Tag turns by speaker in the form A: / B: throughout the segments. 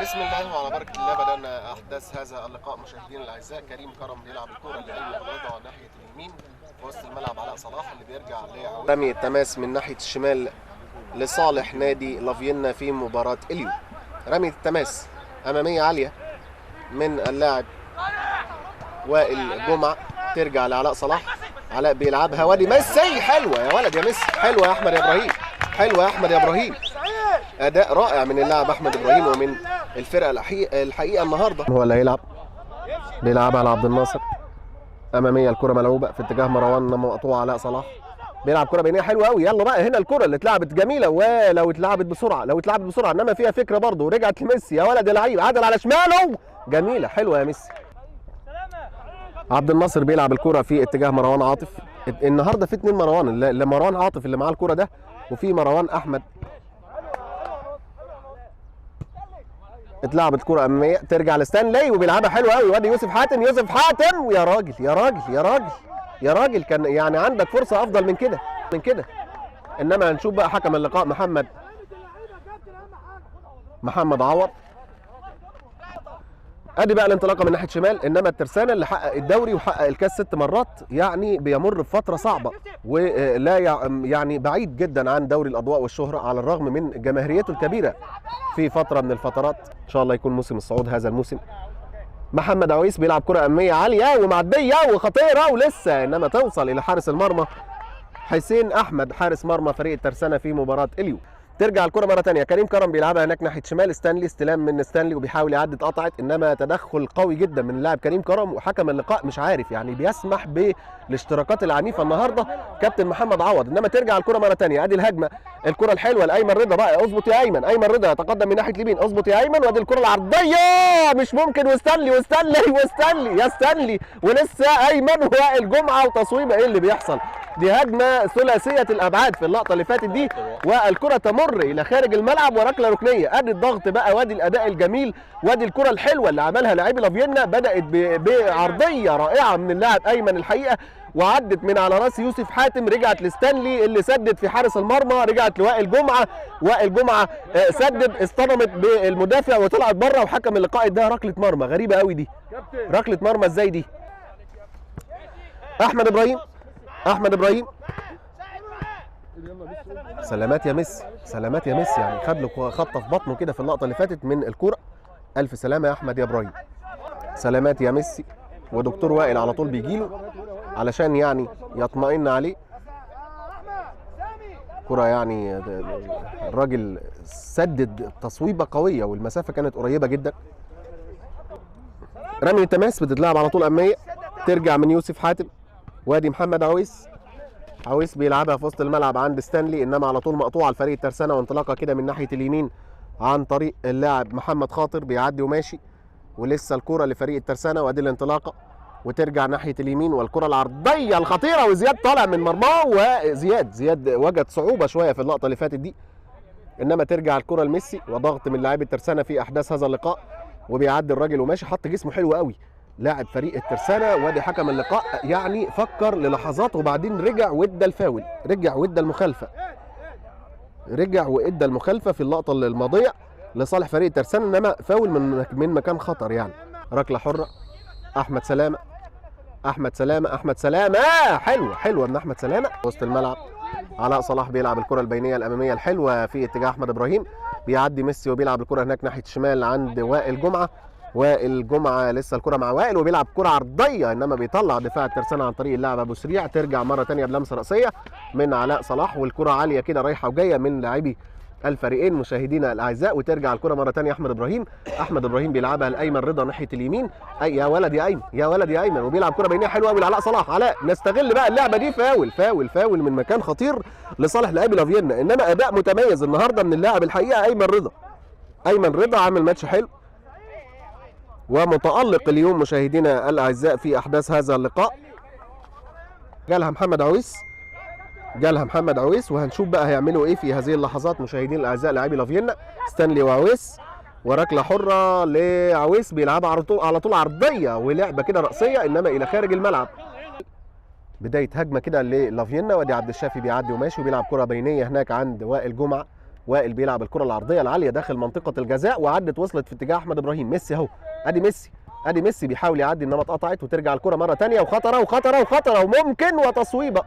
A: بسم الله وعلى بركة الله بدأنا أحداث هذا اللقاء مشاهدينا الأعزاء. كريم كرم بيلعب الكرة لأيمن رضا ناحية اليمين في وسط الملعب، علاء صلاح اللي بيرجع رمي التماس من ناحية الشمال لصالح نادي لافيينا في مباراة اليوم. رمية التماس أمامية عالية من اللاعب وائل جمعة، ترجع لعلاء صلاح، علاء بيلعبها وادي ميسي، حلوة يا ولد يا ميسي، حلوة يا أحمد يا إبراهيم، حلوة يا أحمد يا إبراهيم. أداء رائع من اللاعب أحمد إبراهيم ومن الفرقة الحقيقة النهاردة. هو اللي هيلعب، بيلعبها لعبد الناصر، أمامية الكرة ملعوبة في اتجاه مروان مقطوعة، علاء صلاح بيلعب كرة بينية حلوة قوي. يلا بقى هنا الكرة اللي اتلعبت جميلة، ولو اتلعبت بسرعة، لو اتلعبت بسرعة، انما فيها فكرة برضه، ورجعت لميسي يا ولد يا لعيب، عدل على شماله، جميلة حلوة يا ميسي. عبد الناصر بيلعب الكرة في اتجاه مروان عاطف. النهارده في اتنين مروان، اللي مروان عاطف اللي معاه الكرة ده، وفي مروان احمد. اتلعبت كرة امامية ترجع لستانلي وبيلعبها حلوة قوي، وادي يوسف حاتم، يوسف حاتم يا راجل يا راجل يا راجل يا راجل، كان يعني عندك فرصة أفضل من كده من كده. إنما هنشوف بقى حكم اللقاء محمد عوض. أدي بقى الانطلاقة من ناحية شمال، إنما الترسانة اللي حقق الدوري وحقق الكاس 6 مرات يعني بيمر بفترة صعبة ولا يعني بعيد جدا عن دوري الأضواء والشهرة على الرغم من جماهيريته الكبيرة في فترة من الفترات. إن شاء الله يكون موسم الصعود هذا الموسم. محمد عويس بيلعب كرة أمامية عالية ومعدية وخطيرة ولسه، إنما توصل إلى حارس المرمى حسين أحمد حارس مرمى فريق الترسانة في مباراة اليوم. ترجع الكرة مرة ثانية، كريم كرم بيلعبها هناك ناحية شمال ستانلي، استلام من ستانلي وبيحاول يعدي، اتقطعت، إنما تدخل قوي جدا من اللاعب كريم كرم، وحكم اللقاء مش عارف يعني بيسمح بالاشتراكات العنيفة النهارده كابتن محمد عوض. إنما ترجع الكرة مرة ثانية، أدي الهجمة، الكرة الحلوة لأيمن رضا بقى، اظبط يا أيمن، أيمن رضا يتقدم من ناحية اليمين، اظبط يا أيمن، وأدي الكرة العرضية مش ممكن، وستانلي وستانلي وستانلي يا ستانلي، ولسه أيمن وائل جمعة وتصويبة. إيه اللي بيحصل؟ دي هجمة ثلاثية الأبعاد في اللقطة اللي فاتت دي، والكرة تمر إلى خارج الملعب وركلة ركنية. أدي الضغط بقى، وادي الأداء الجميل، وادي الكرة الحلوة اللي عملها لاعبي لافيينا، بدأت بعرضية رائعة من اللاعب أيمن الحقيقة، وعدت من على راس يوسف حاتم، رجعت لستانلي اللي سدد في حارس المرمى، رجعت لوائل جمعة، وائل جمعة سدد، اصطدمت بالمدافع وطلعت بره، وحكم اللقاء اداها ركلة مرمى. غريبة قوي دي، ركلة مرمى ازاي دي؟ أحمد إبراهيم، احمد ابراهيم، سلامات يا ميسي، سلامات يا ميسي، يعني خد له خبطه في بطنه كده في اللقطة اللي فاتت من الكورة. الف سلامه يا احمد يا ابراهيم، سلامات يا ميسي. ودكتور وائل على طول بيجي له علشان يعني يطمئن عليه. كرة يعني الراجل سدد تصويبه قوية والمسافة كانت قريبه جدا. رمي التماس بتتلعب على طول امامية، ترجع من يوسف حاتم، وادي محمد عويس، عويس بيلعبها في وسط الملعب عند ستانلي، انما على طول مقطوعة لفريق الترسانه، وانطلاقه كده من ناحية اليمين عن طريق اللاعب محمد خاطر، بيعدي وماشي، ولسه الكره لفريق الترسانه، وادي الانطلاقة وترجع ناحية اليمين، والكره العرضية الخطيرة، وزياد طالع من مرماه، وزياد وجد صعوبة شوية في اللقطة اللي فاتت دي، انما ترجع الكره لميسي، وضغط من لاعبي الترسانه في احداث هذا اللقاء، وبيعدي الراجل وماشي، حط جسمه حلو قوي لاعب فريق الترسانة. وادي حكم اللقاء يعني فكر للحظات وبعدين رجع وادى الفاول، رجع وادى المخالفة، رجع وادى المخالفة في اللقطة الماضية لصالح فريق الترسانة، انما فاول من مكان خطر يعني. ركلة حرة، احمد سلامة، احمد سلامة، احمد سلامة، حلوة حلوة من احمد سلامة. وسط الملعب علاء صلاح بيلعب الكرة البينية الأمامية الحلوة في اتجاه احمد ابراهيم، بيعدي ميسي وبيلعب الكرة هناك ناحية الشمال عند وائل جمعة، وائل جمعة لسه الكرة مع وائل وبيلعب كرة عرضية، انما بيطلع دفاع الترسانة عن طريق اللاعب ابو سريع. ترجع مرة ثانية بلمسة رأسية من علاء صلاح، والكرة عالية كده رايحة وجاية من لاعبي الفريقين مشاهدينا الاعزاء. وترجع الكرة مرة ثانية احمد ابراهيم، احمد ابراهيم بيلعبها لايمن رضا ناحية اليمين، اي يا ولد يا ايمن، يا ولد يا ايمن، وبيلعب كرة بينية حلوة قوي لعلاء صلاح. علاء نستغل بقى اللعبة دي، فاول فاول فاول من مكان خطير لصالح لاعبي لافيينا، انما اداء متميز النهارده من اللاعب الحقيقة ايمن رضا. ايمن رضا عامل ماتش حلو ومتألق اليوم مشاهدينا الأعزاء في أحداث هذا اللقاء. جالها محمد عويس، جالها محمد عويس، وهنشوف بقى هيعملوا إيه في هذه اللحظات مشاهدينا الأعزاء لاعبي لافيينا. ستانلي وعويس، وركلة حرة لعويس بيلعبها على طول عرضية ولعبة كده رأسية، إنما إلى خارج الملعب. بداية هجمة كده للافيينا، وادي عبد الشافي بيعدي وماشي وبيلعب كرة بينية هناك عند وائل جمعة. وائل بيلعب الكره العرضية العالية داخل منطقة الجزاء، وعدت وصلت في اتجاه احمد ابراهيم. ميسي اهو، ادي ميسي، ادي ميسي بيحاول يعدي انما اتقطعت، وترجع الكره مرة ثانية، وخطره وخطره وخطره وممكن، وتصويبه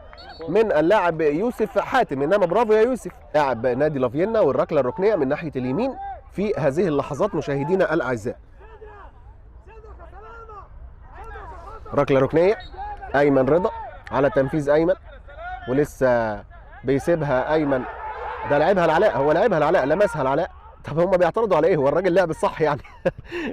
A: من اللاعب يوسف حاتم، انما برافو يا يوسف لاعب نادي لافيينا. والركله الركنيه من ناحية اليمين في هذه اللحظات مشاهدينا الاعزاء. ركلة ركنيه ايمن رضا على تنفيذ ايمن، ولسه بيسيبها ايمن، ده لعبها العلاء، هو لعبها العلاء، لمسها العلاء. طب هم بيعترضوا على ايه؟ هو الراجل لعب الصح يعني.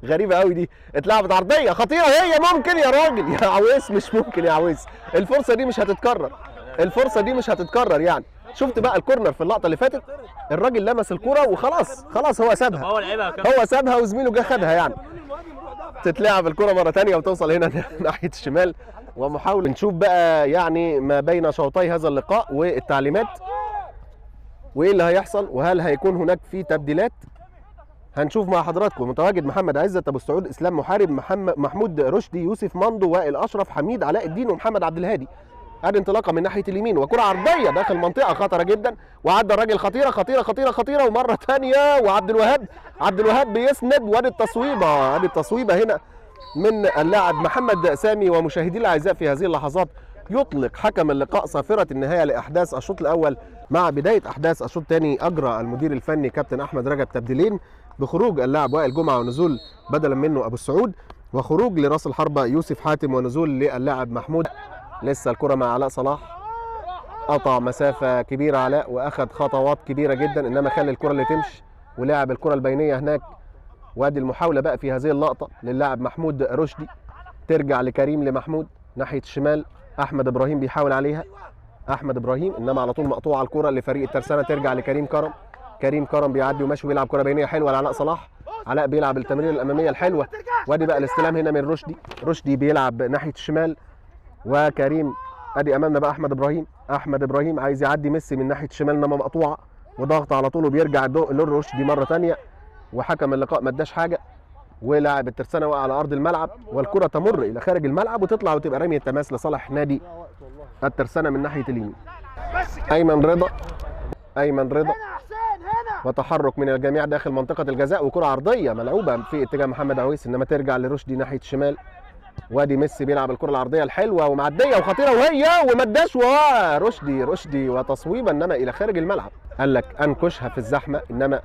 A: غريبة قوي دي. اتلعبت عرضية خطيرة، هي ممكن يا راجل يا عويس، مش ممكن يا عويس، الفرصة دي مش هتتكرر، الفرصة دي مش هتتكرر يعني. شفت بقى ال corner في اللقطة اللي فاتت، الراجل لمس الكره وخلاص، خلاص هو سابها، هو سابها وزميله جه خدها يعني. تتلعب الكره مرة ثانية وتوصل هنا ناحية الشمال، ومحاولة نشوف بقى يعني ما بين شوطي هذا اللقاء والتعليمات وايه اللي هيحصل، وهل هيكون هناك في تبديلات. هنشوف مع حضراتكم. متواجد محمد عزت، ابو السعود، اسلام محارب، محمد محمود رشدي، يوسف مندو، وائل اشرف، حميد علاء الدين، ومحمد عبد الهادي. ادي انطلاقة من ناحية اليمين، وكره عرضية داخل منطقة خطره جدا، وعدى الراجل، خطيرة خطيرة خطيرة خطيرة، ومرة ثانية وعبد الوهاب، عبد الوهاب بيسند، وادي التصويبه، ادي التصويبه هنا من اللاعب محمد سامي. ومشاهدي الاعزاء في هذه اللحظات يطلق حكم اللقاء صافرة النهاية لأحداث الشوط الأول. مع بداية أحداث الشوط الثاني أجرى المدير الفني كابتن أحمد رجب تبديلين، بخروج اللاعب وائل جمعة ونزول بدلا منه أبو السعود، وخروج لراس الحربة يوسف حاتم ونزول للاعب محمود. لسه الكرة مع علاء صلاح، قطع مسافة كبيرة علاء وأخذ خطوات كبيرة جدا، إنما خلي الكرة اللي تمشي ولعب الكرة البينية هناك. وادي المحاولة بقى في هذه اللقطة للاعب محمود رشدي، ترجع لكريم لمحمود ناحية الشمال، احمد ابراهيم بيحاول عليها، احمد ابراهيم انما على طول مقطوعة الكره لفريق الترسانه، ترجع لكريم كرم، كريم كرم بيعدي وماشي وبيلعب كره بينيه حلوة لعلاء صلاح، علاء بيلعب التمريره الامامية الحلوة، وادي بقى الاستلام هنا من رشدي، رشدي بيلعب ناحية الشمال وكريم، ادي امامنا بقى احمد ابراهيم، احمد ابراهيم عايز يعدي ميسي من ناحية الشمال انما مقطوعة وضغط على طول، وبيرجع لرشدي مرة ثانية، وحكم اللقاء ما اداش حاجة، ولاعب الترسانه وقع على ارض الملعب، والكره تمر الى خارج الملعب وتطلع وتبقى رمية تماس لصالح نادي الترسانه من ناحية اليمين. ايمن رضا، ايمن رضا، وتحرك من الجميع داخل منطقة الجزاء، وكره عرضية ملعوبه في اتجاه محمد عويس، انما ترجع لرشدي ناحية الشمال، وادي ميسي بيلعب الكره العرضية الحلوة ومعديه وخطيرة وهي وما اداش، رشدي رشدي وتصويبه انما الى خارج الملعب. قال لك انكشها في الزحمة، انما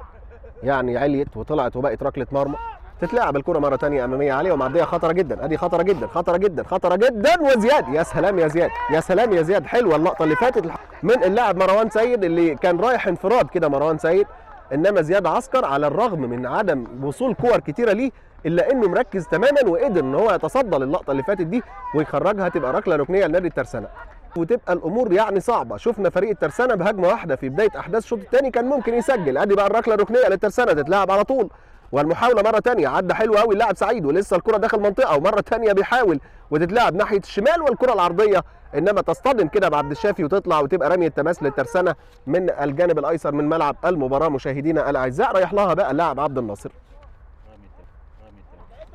A: يعني عليت وطلعت وبقت ركلة مرمى. تتلعب الكره مرة ثانية امامية عالية ومعديه خطره جدا، ادي خطره جدا خطره جدا خطره جدا، وزياد، يا سلام يا زياد، يا سلام يا زياد، حلوة اللقطة اللي فاتت من اللاعب مروان سيد اللي كان رايح انفراد كده مروان سيد، انما زياد عسكر على الرغم من عدم وصول كور كتيرة ليه الا انه مركز تماما وقدر ان هو يتصدى للقطه اللي فاتت دي ويخرجها، تبقى ركلة ركنيه لنادي الترسانه وتبقى الامور يعني صعبة. شفنا فريق الترسانه بهجمه واحدة في بداية احداث الشوط الثاني كان ممكن يسجل. ادي بقى الركله الركنيه للترسانه تتلعب على طول، والمحاوله مرة ثانية عدى حلو قوي اللاعب سعيد ولسه الكره داخل منطقة، ومرة ثانية بيحاول وتتلعب ناحية الشمال والكره العرضية انما تصطدم كده بعبد الشافي وتطلع وتبقى رمية تماس للترسانه من الجانب الايسر من ملعب المباراة. مشاهدينا الاعزاء رايح لها بقى اللاعب عبد الناصر،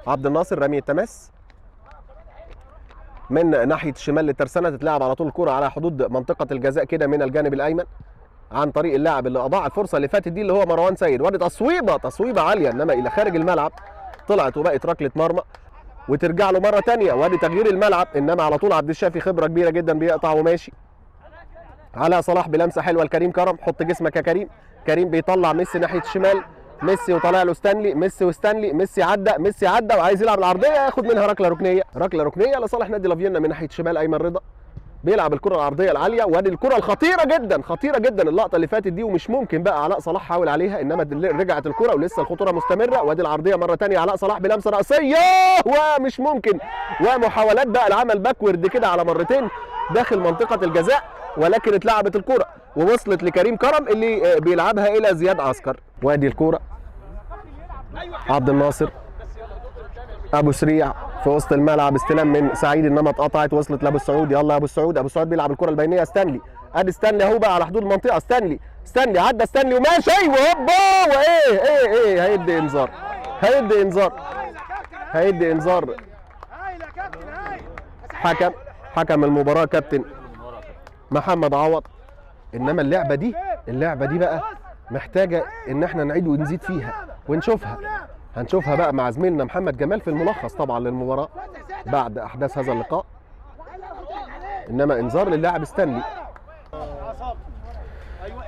A: عبد الناصر رمية تماس من ناحية الشمال للترسانه، تتلعب على طول الكره على حدود منطقة الجزاء كده من الجانب الايمن عن طريق اللاعب اللي اضاع الفرصة اللي فاتت دي اللي هو مروان سيد، وادي تصويبه تصويبه عالية انما الى خارج الملعب، طلعت وبقت ركلة مرمى وترجع له مرة ثانية، وادي تغيير الملعب انما على طول عبد الشافي خبره كبيرة جدا بيقطع وماشي. علاء صلاح بلمسه حلوة لكريم كرم، حط جسمك يا كريم، كريم بيطلع ميسي ناحية الشمال، ميسي وطالع له ستانلي، ميسي وستانلي، ميسي عدى، ميسي عدى وعايز يلعب العرضية ياخد منها ركلة ركنيه، ركلة ركنيه لصالح نادي لافيينا من ناحية الشمال. ايمن رضا بيلعب الكره العرضية العالية، وادي الكره الخطيرة جدا خطيرة جدا اللقطة اللي فاتت دي، ومش ممكن بقى علاء صلاح حاول عليها انما رجعت الكره ولسه الخطورة مستمرة، وادي العرضية مرة ثانية علاء صلاح بلمسه راسية ومش ممكن، ومحاولات بقى العمل backward كده على مرتين داخل منطقة الجزاء، ولكن اتلعبت الكره ووصلت لكريم كرم اللي بيلعبها الى زياد عسكر. وادي الكره عبد الناصر ابو سريع في وسط الملعب، استلام من سعيد انما اتقطعت وصلت لابو السعود، يلا يا ابو السعود، ابو السعود بيلعب الكره البينية ستانلي، ادي ستانلي اهو بقى على حدود المنطقة، ستانلي ستانلي عدى ستانلي وماشي وهوبا وايه ايه ايه، هيدي انذار، هيدي انذار، هيدي انذار حكم المباراة كابتن محمد عوض. انما اللعبة دي، اللعبة دي بقى محتاجه ان احنا نعيد ونزيد فيها ونشوفها. هنشوفها بقى مع زميلنا محمد جمال في الملخص طبعا للمباراة بعد احداث هذا اللقاء. انما انذار للاعب ستانلي.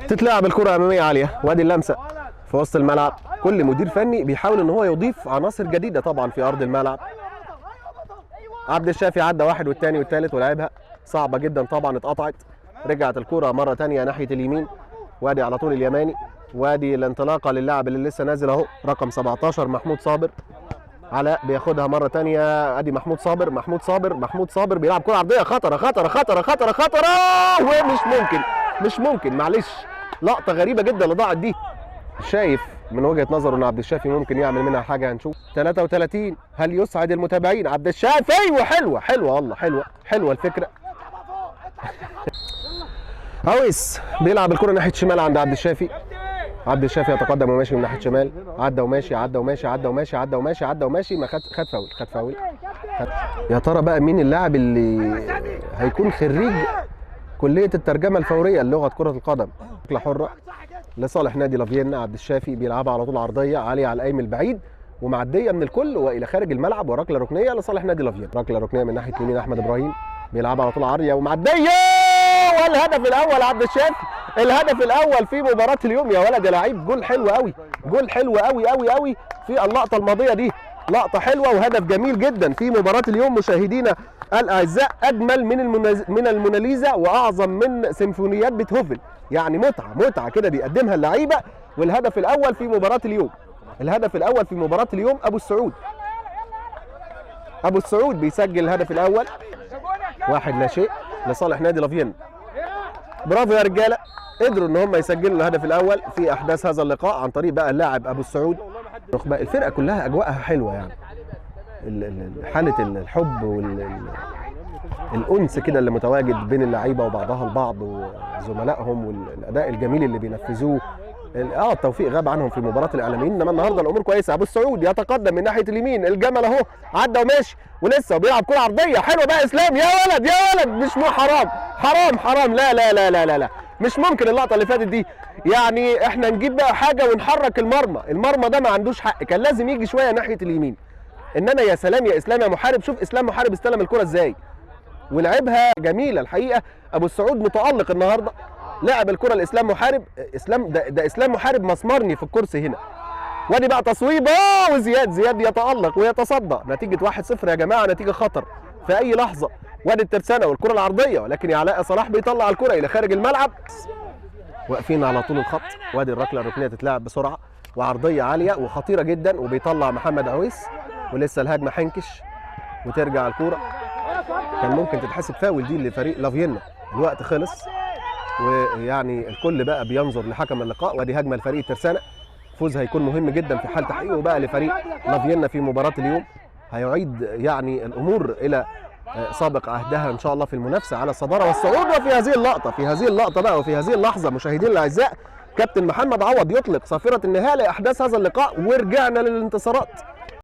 A: تتلعب الكره امامية عالية، وادي اللمسة في وسط الملعب. كل مدير فني بيحاول ان هو يضيف عناصر جديدة طبعا في ارض الملعب. عبد الشافي عدى واحد والثاني والثالث ولعبها صعبة جدا طبعا، اتقطعت. رجعت الكره مرة ثانية ناحية اليمين، وادي على طول اليماني، وادي الانطلاقة للاعب اللي لسه نازل اهو رقم 17 محمود صابر. علاء بياخدها مرة ثانية، ادي محمود صابر، محمود صابر، محمود صابر بيلعب كره عرضية خطره خطره خطره خطره خطره، ومش ممكن، مش ممكن، معلش لقطة غريبة جدا اللي ضاعت دي. شايف من وجهه نظره ان عبد الشافي ممكن يعمل منها حاجة، هنشوف. 33 هل يسعد المتابعين عبد الشافي؟ وحلوه حلوة والله، حلوة حلوة الفكرة. عويس بيلعب الكره ناحية شمال عند عبد الشافي. عبد الشافي يتقدم وماشي من ناحية شمال، عدى وماشي، عدى وماشي، عدى وماشي، عدى وماشي، عدى وماشي، ما خد فاول، خد فاول. يا ترى بقى مين اللاعب اللي هيكون خريج كليه الترجمة الفورية للغة كره القدم؟ ركلة حره لصالح نادي لافيينا. عبد الشافي بيلعبها على طول عرضية عالية على القايم البعيد ومعديه من الكل والى خارج الملعب، وركله ركنيه لصالح نادي لافيينا. ركلة ركنيه من ناحية اليمين احمد ابراهيم بيلعبها على طول عالية ومعديه، والهدف الاول عبد الشافي، الهدف الاول في مباراة اليوم. يا ولد يا لعيب، جول حلو قوي، جول حلو قوي قوي قوي في اللقطة الماضية دي، لقطة حلوة وهدف جميل جدا في مباراة اليوم مشاهدينا الاعزاء، اجمل من الموناليزا واعظم من سيمفونيات بيتهوفن، يعني متعه متعه كده بيقدمها اللعيبة. والهدف الاول في مباراة اليوم، الهدف الاول في مباراة اليوم ابو السعود، ابو السعود بيسجل الهدف الاول، 1-0 لصالح نادي لافيينا. برافو يا رجاله، قدروا ان هم يسجلوا الهدف الاول في احداث هذا اللقاء عن طريق بقى اللاعب ابو السعود. الفرقة كلها اجواءها حلوة، يعني حاله الحب والانس كده اللي متواجد بين اللعيبة وبعضها البعض وزملائهم، والاداء الجميل اللي بينفذوه. التوفيق غاب عنهم في مباراة الاعلاميين، انما النهارده الامور كويسة. ابو السعود يتقدم من ناحية اليمين، الجمل اهو عدى وماشي ولسه وبيلعب كره عرضية حلوة بقى اسلام، يا ولد يا ولد، مش حرام حرام حرام، لا لا لا لا لا لا، مش ممكن اللقطة اللي فاتت دي. يعني احنا نجيب بقى حاجة ونحرك المرمى، المرمى ده ما عندوش حق، كان لازم يجي شوية ناحية اليمين. انما يا سلام يا اسلام يا محارب، شوف اسلام محارب استلم الكره ازاي ولعبها جميلة الحقيقة. ابو السعود متالق النهارده، لعب الكره لاسلام محارب، اسلام ده اسلام محارب مسمرني في الكرسي هنا. وادي بقى تصويب وزياد، زياد يتالق ويتصدى. نتيجة 1-0 يا جماعة، نتيجة خطر في اي لحظة. وادي الترسانه والكره العرضية، ولكن يا علاء صلاح بيطلع الكره الى خارج الملعب. واقفين على طول الخط، وادي الركله الركنيه تتلعب بسرعة وعرضيه عالية وخطيرة جدا، وبيطلع محمد عويس، ولسه الهجمة حنكش وترجع الكورة. كان ممكن تتحسب فاول دي لفريق لافيينا، الوقت خلص ويعني الكل بقى بينظر لحكم اللقاء. وادي هجمة لفريق الترسانه، فوز هيكون مهم جدا في حال تحقيقه بقى لفريق لافيينا في مباراة اليوم، هيعيد يعني الامور الى سابق عهدها ان شاء الله في المنافسة على الصدارة والصعود. وفي هذه اللقطة، في هذه اللقطة بقى وفي هذه اللحظة مشاهدينا الاعزاء، كابتن محمد عوض يطلق صافرة النهاية لاحداث هذا اللقاء، ورجعنا للانتصارات.